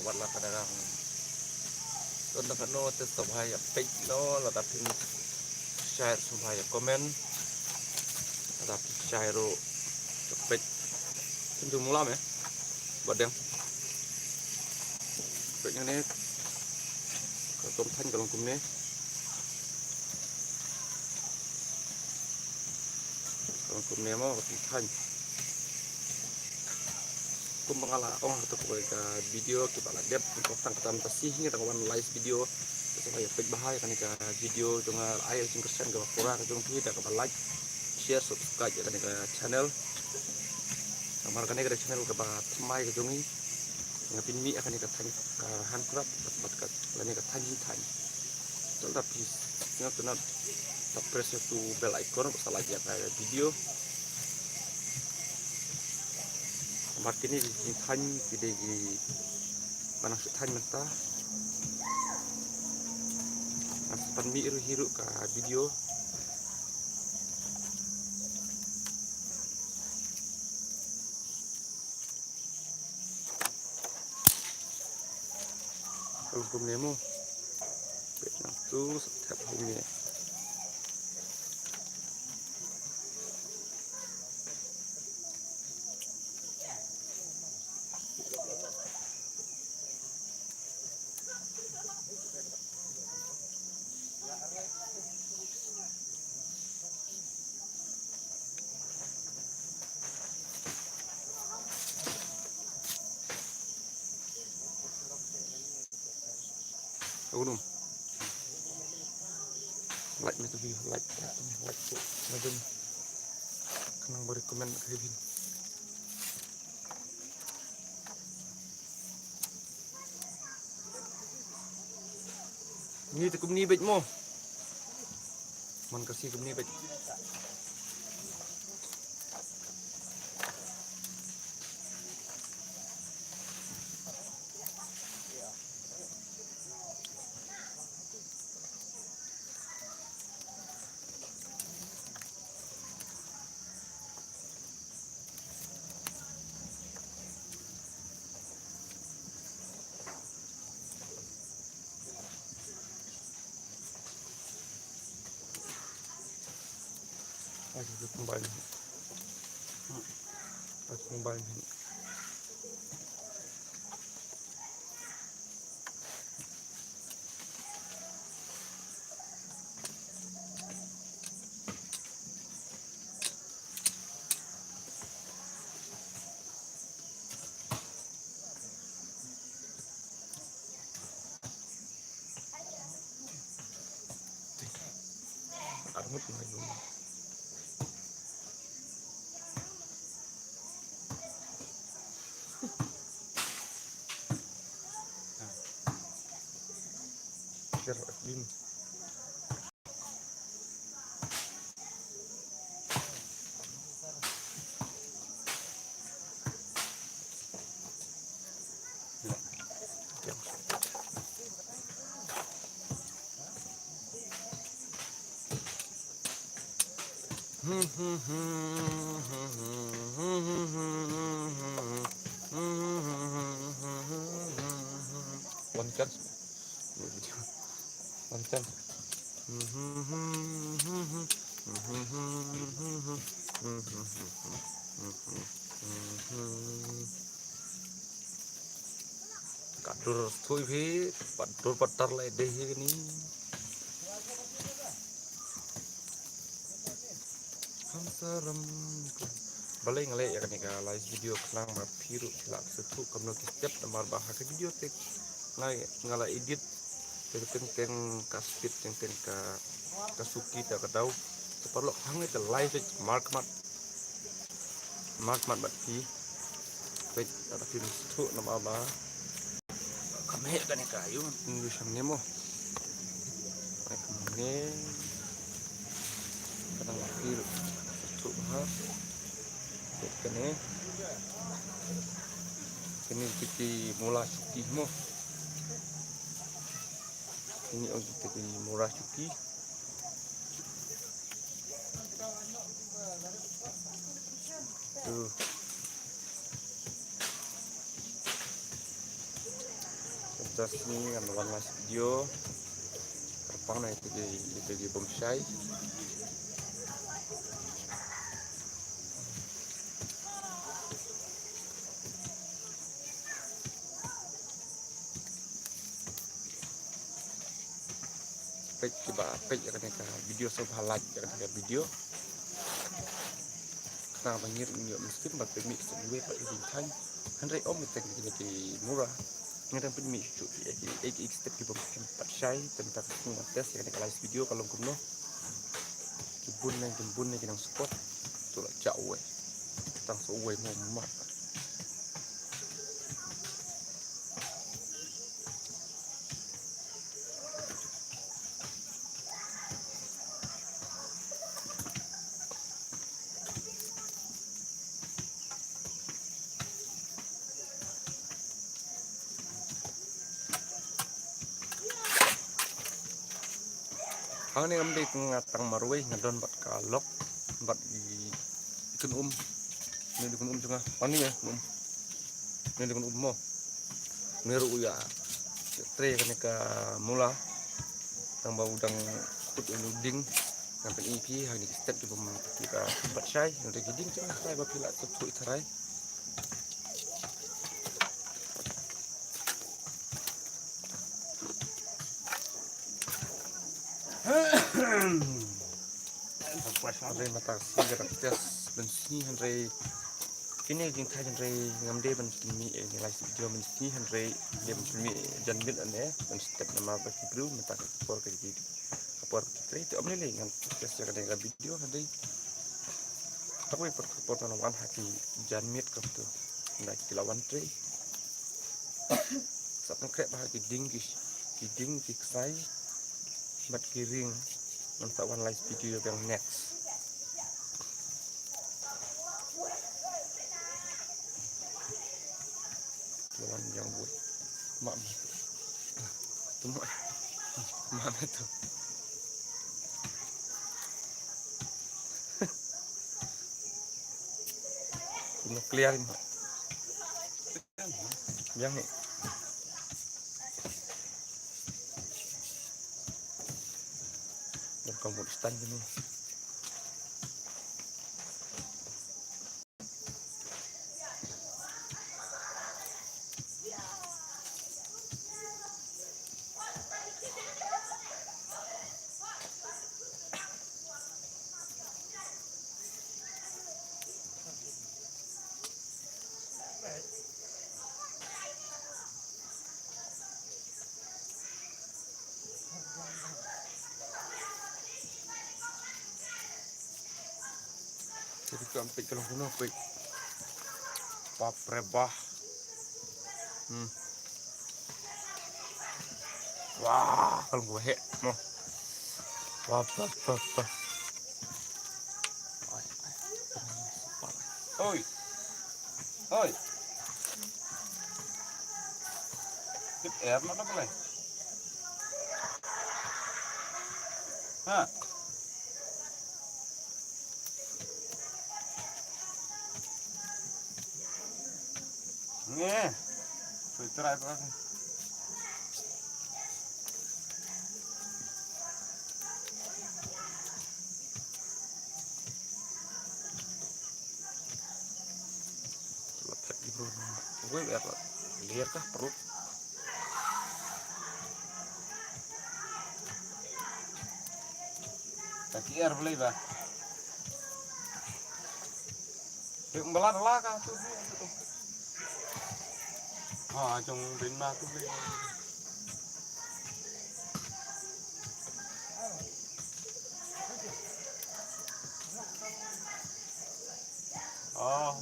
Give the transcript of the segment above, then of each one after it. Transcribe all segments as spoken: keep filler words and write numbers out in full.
Wat la ka dang don da kano te sngewbha ïa peit noh, lada phi share sngewbha ïa comment, lada phi share ruh ïa peit. Phin tu mula me. Bad dang peit ngan ne ka tom than ka long kumne. Ka long kumne mo ka tom than. Kumba nga la ong ha ka video kiba la dep, kata tang kata mynta shi hi nga dang wan live video. Te sngewbha ïa peit bha ïa kane ka video jong nga, ai ka jingkyrshan kaba pura ka jong phi da kaba like, share, subscribe ïa kane ka channel. Namar kane ka channel kaba thymmai ka jong ngi. Nga pynmih ïa kane ka thaiñ ka handcraft bad ka lane ka thaiñ jingthaiñ. Te lada phi sngewtynnat, press ïa utu bell icon ba sa like ïa ka video. Namar kine ki jingthaiñ ki dei kiba nang shu thaiñ mynta. Ngan sa pynmih ruh hi ruh ka video. Ka long kumne mo. Peit nangtu sa thep hangne. Agunum. Like me tu video, like, like tu, like tu. Ngadum. Khnang ba recommend ka review. Ni te kumni beit mo. Man ka si kumni beit. Ai, ka mobile. Ai, ka mobile. Armut mai dum. Ker din. One chance. One chance. Ka dur thui phi, pat dur pat tar lai dei hi kani. Hamsaram. Balei nga leh ïa kane ka live video khnang ba phi ruh phi lah sngewthuh kumno ki step namar ba ha ka video te nga, nga la edit te teng teng ka speed teng teng ka, ka suki te ka daw. Te paralok hangne te live te mark mat. Mark mat bad phi. Peit, lada phim sngewthuh namar ba ka meh kane ka ïa u, ngi shangne mo. Ai, ka meh. Ka dang la phi sngewthuh bha. Peit kane. Kane ki mula suki mo. Kine ong ki mula suki. Tu. Just ni ngan wan last video. Kyrpang na ïa kito ki, ïa kito ki bym shai. Peit kiba peit ïa kane ka video, sngewbha like ïa kane ka video. Khnang ba ngin ïoh mynsiem ba pynmih sa iwei pat i jingthaiñ. Hynrei ym ïa tang kine ki mura. Ngi dang pynmih shuh ïa ki, ïa ki step ki bym pat shai. Te mynta ka sngi ngan test ïa kane ka live video ka long kumno. Ki bun ne, ki bun ne ki nang spot. To la jah uwei. Tang sa uwei mo ma. Hangne ngam dei nga tang marwei, nga don bad ka lok bad i, i kynum. Une u kynum jong nga. Pani eh kynum. Une u kynum mo. Une ruh u ïa trei kane ka mula. Tang ba u dang khut une u ding. Ngan pyni ïa phi hangne ki step ki bym, ki bym pat shai. Ngan dei ki ding jong nga tharai ba phi lah sngewthuh tharai. Hynrei mynta ka sngi ka dang test mynsngi, hynrei kine ki jingthaiñ, hynrei ngam dei ban pynmih ïa kine live video mynsngi, hynrei dei ban pynmih jan miet ne ban step namar ba ki briew mynta ka por ka ki, ka por ka ki trei. Te ym lei lei ngan test ïa kane ka video, hynrei hapoi por ka por ngan wan ha ki jan miet kumto, na ki la wan trei. Sa pynkhreh bha ki ding ki, ki ding ki ksai bad ki ring. Ngan sa wan live video biang next. Wan biang bun. Mak, mak. Tu mak. Mak, mak tu. Nuklear ni. Biang ni. Dan kamu di stand ni. Jadi tu ampe kalau guna pe. Bap rebah. Hmm. Wah, kalau gue hek, noh. Wah, wah, wah, wah. Oi. Oi. Tip air mana boleh? Ha. Nge. Soi try pa. Lapet di bro. Gue biar liar kah perut. Kaki air boleh bah. Yung balat lah kah tu. Ha, jong bin ma tu boleh. Oh.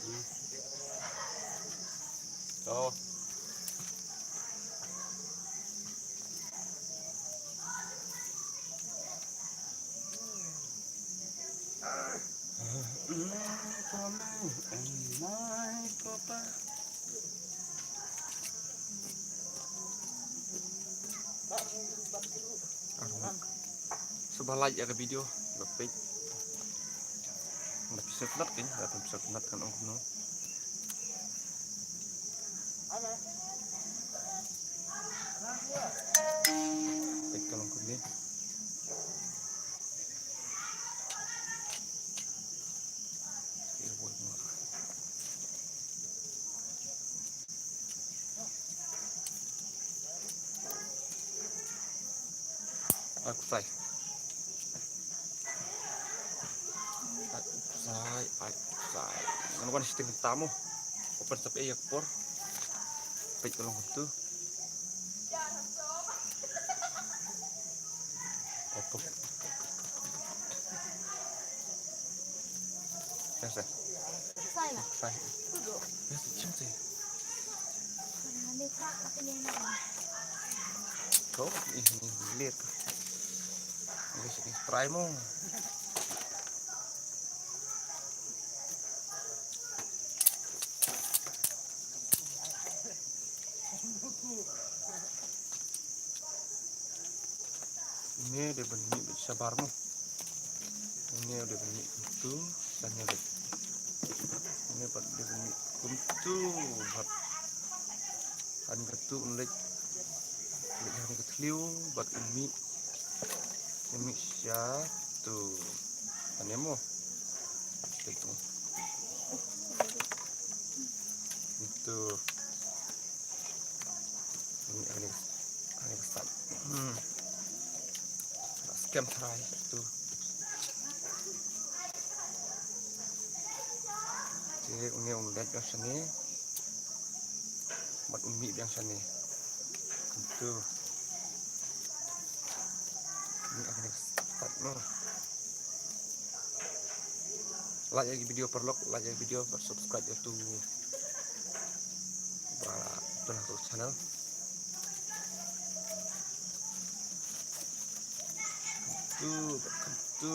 Hmm. Oh. Sngewbha like ïa ka video, ba peit. Pisa tnat kan, pisa tnat kan ong kumno. Peit ka long kumne. Ai ksai. Ai ksai, ai ksai. Ngan wan shiteng tam mo. Open sap e ïa ka por. Peit ka long kumtu. Open. Ïa sa. Ksai la. Ksai. Tudu. Ïa sa, chim sa. Ko, ih, ni lir. Ni, ni try mo. Une dei ban mih beit shabar mo. Une dei ban mih kumtu, tang ïa beit. Une pat dei ban mih kumtu, bad han katu un leit, leit han ka thliew, bad un mih, un mih shatu. Ane mo. Leit mo. Kumtu. Ani, ani, ani ka side. Hmm. Skem try tu. Te une un leit biang shane. Bad un mih biang shane. Tu. Ani, ani ka side no. Like ïa ki video paralok, like ïa ki video, bad subscribe ïa tu. Ba don ha tu channel. Tu, tu.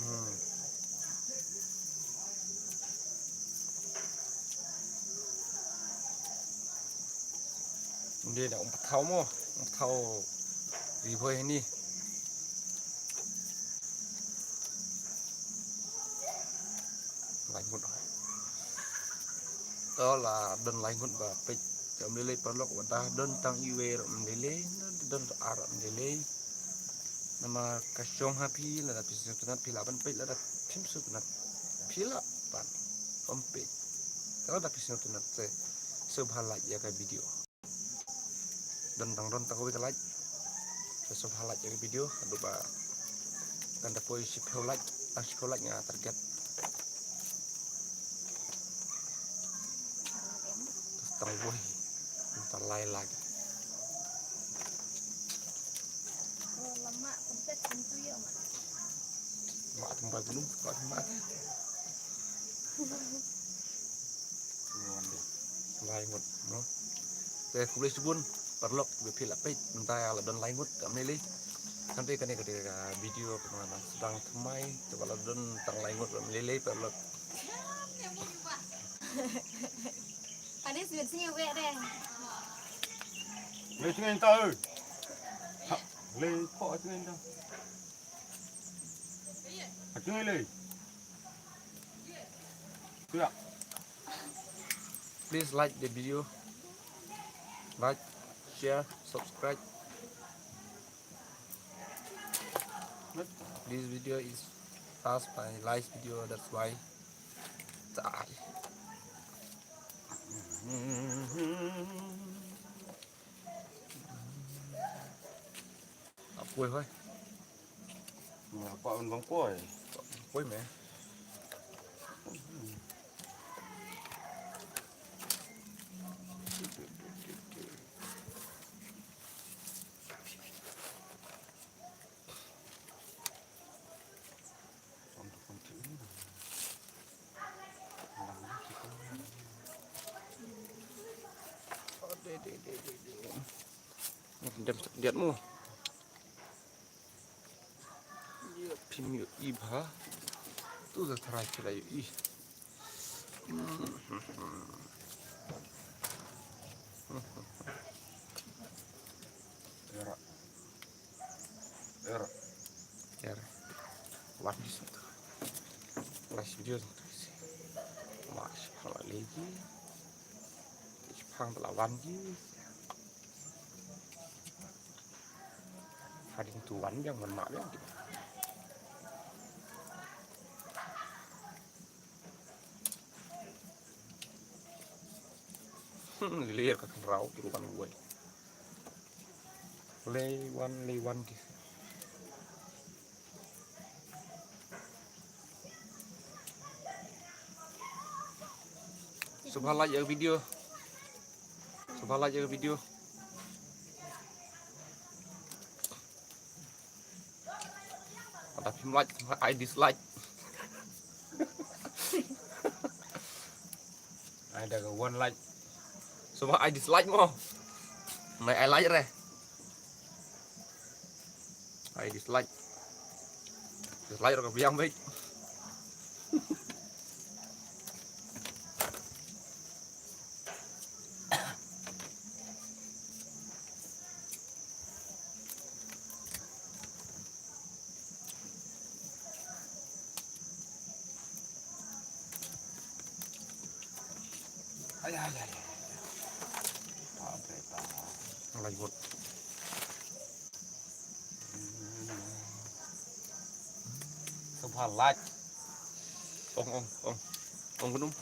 Hmm. Nde da um pathaw mo, um pathaw ri bhoi ni. Lai ngut. To la don lai ngut ba peit. Ka um lei lei paralok, wat da don tang iwei ruh um lei lei, don ar um lei lei. Namar ka shong ha phi, lada phi sngewtynnat phi lah ban peit, lada phim sngewtynnat phi lah ban ym peit. Lada phi sngewtynnat te sngewbha like ïa ka video. Don tang, don tang kawei ka like. Te sngewbha like ïa ka video, haduh ba kan da poi shiphew like, tang shiphew like nga target. Tang wei, tang lai like. Mak tang bai gunung, mak tang bai. Lai ngut, no? Te khublei shibun paralok ba phi la peit, mynta la don lai ngut kam lei lei. Hynrei kane ka dei ka video kaba nga sdang thymmai, te ba la don tang lai ngut kam lei lei paralok. Ani sngewbha sngewbha de. Lei sngewbha ta. Lei ko sngewbha ta. Achu lei. Kuya. Please like the video. Like, share, subscribe. This video is fast by live video, that's why. Tai. Apoi hoi. Nga kwah un bang poi. Poi me. Dem diat mo. Shim ïohi bha. Tu sa tharai ki la ïohi. Era. Era. Era. Wan ki sum tu. Last video sum tu. Mashallah lagi. Ki pang la wan ki. Hadin tu wan biang, wan mah biang. Hmm, lir ka kynrau ki wan wei. Lei wan, lei wan ki. Sngewbha like ïa ka video. Sngewbha like ïa ka video. Lada phim like, ai dislike. Ai da ka one like. Sngewbha ai dislike mo. Nai ai like re. Ai dislike. Dislike ruh ka biang beit. Ai, ai, ai, ai. Sngewbha like. Ong, ong, ong. Ong, ong.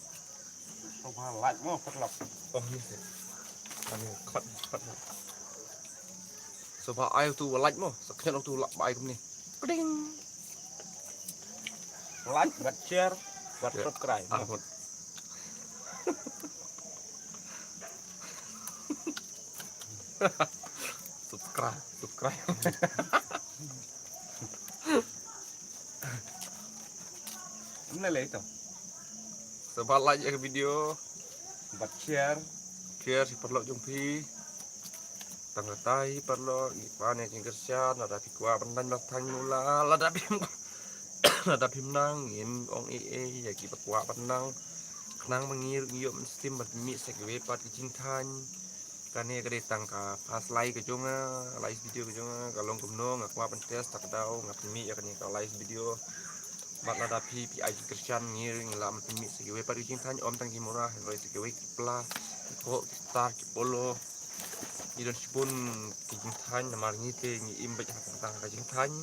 Sngewbha like mo, patlap. Ong, ni se. Ani, khot, khot. Sngewbha ai uto u like mo, sa khñiot uto u like ba ai kumne. Kding. Like, bad share, bad subscribe. Ah, mo. Subscribe, subscribe. Mlei lei to. Sngewbha like ïa ka video. Bad share. Share sha ki paralok jong phi. Tang kata hi paralok, ngi pan ïa ka jingkyrshan, lada phi kwah ban lait ban thaiñ mula, lada phim, lada phim nang, ngim ong ei ei ïa kiba kwah ban nang. Khnang ba ngi ruh ngi ïoh mynsiem ban mih sha kiwei pat ki jingthaiñ. Kane ka dei tang ka first live ka jong nga, live video ka jong nga, ka long kumno, nga kwah ban test, ta ka daw nga pynmih ïa kane ka live video. Bad lada phi, phi ai jingkyrshan, ngi ruh ngi lah ban pynmih sha kiwei pat ki jingthaiñ, ym tang ki mura, hynrei sha kiwei ki pla, ki koh, ki star, ki polo. Ngi don shibun ki jingthaiñ, namar ngi te ngi im beit ha ka jingthaiñ.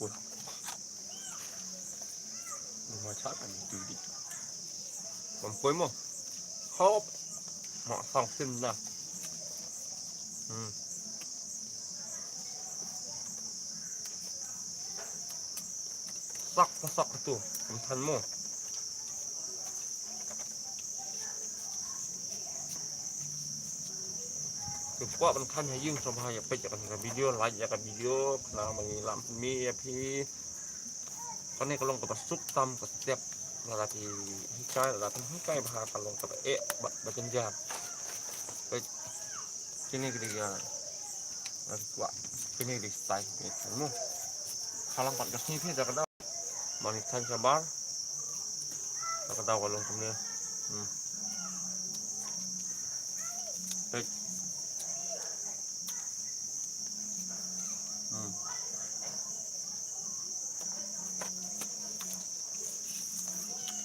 Poi. Mo, ma cha kan tu di. Bam poi mo. Hop. Ma sang sim na. Hmm. Sak, sak tu. Ym than mo. Ki kwah ban than ha ïing, sngewbha ïa peit ïa kane ka video, like ïa ka video, khnang ba ngi lah ban pynmih ïa phi. Kane ka long kaba suk tam ka step, lada phi hikai, lada phi hikai bha ka long kaba eh bad ba jynjar. Peit, kine ki dei ki, ah, kwah, kine ki dei style, kine ki mo. Khalang pat ka sngi phi da ka daw. Ba ngi thaiñ shabar. Ka daw ka long kumne. Hmm. Peit. Hmm.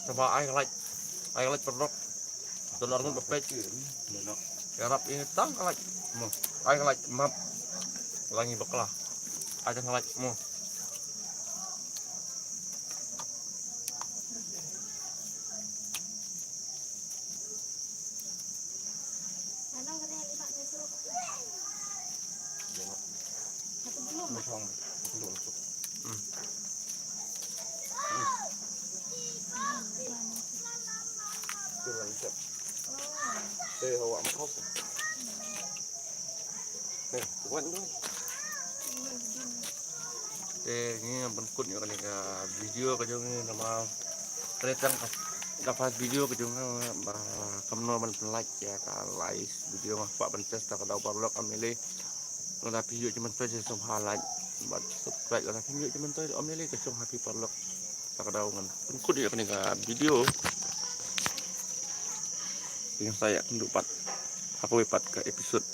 Sngewbha ai ka like. Ai ka like paralok. Don arngut ba peit. Ïarap ïa tang ka like. Mo. Ai ka like map. Lada ngi bakla. Ai tang ka like mo. Te ngi ban kut ïa kane ka video ka jong ngi namar ka dei tang ka, Ka first video ka jong nga ba kumno ban pynlait ïa ka live video, nga kwah ban test ta ka daw paralok. Ym lei lei lada phi ïoh jingmyntoi sngewbha like bad subscribe, lada phim ïoh jingmyntoi ym lei lei ka shong ha phi paralok. Ta ka daw ngan pynkut ïa kane ka video. Phi sa ïakynduh pat ha kawei pat ka episode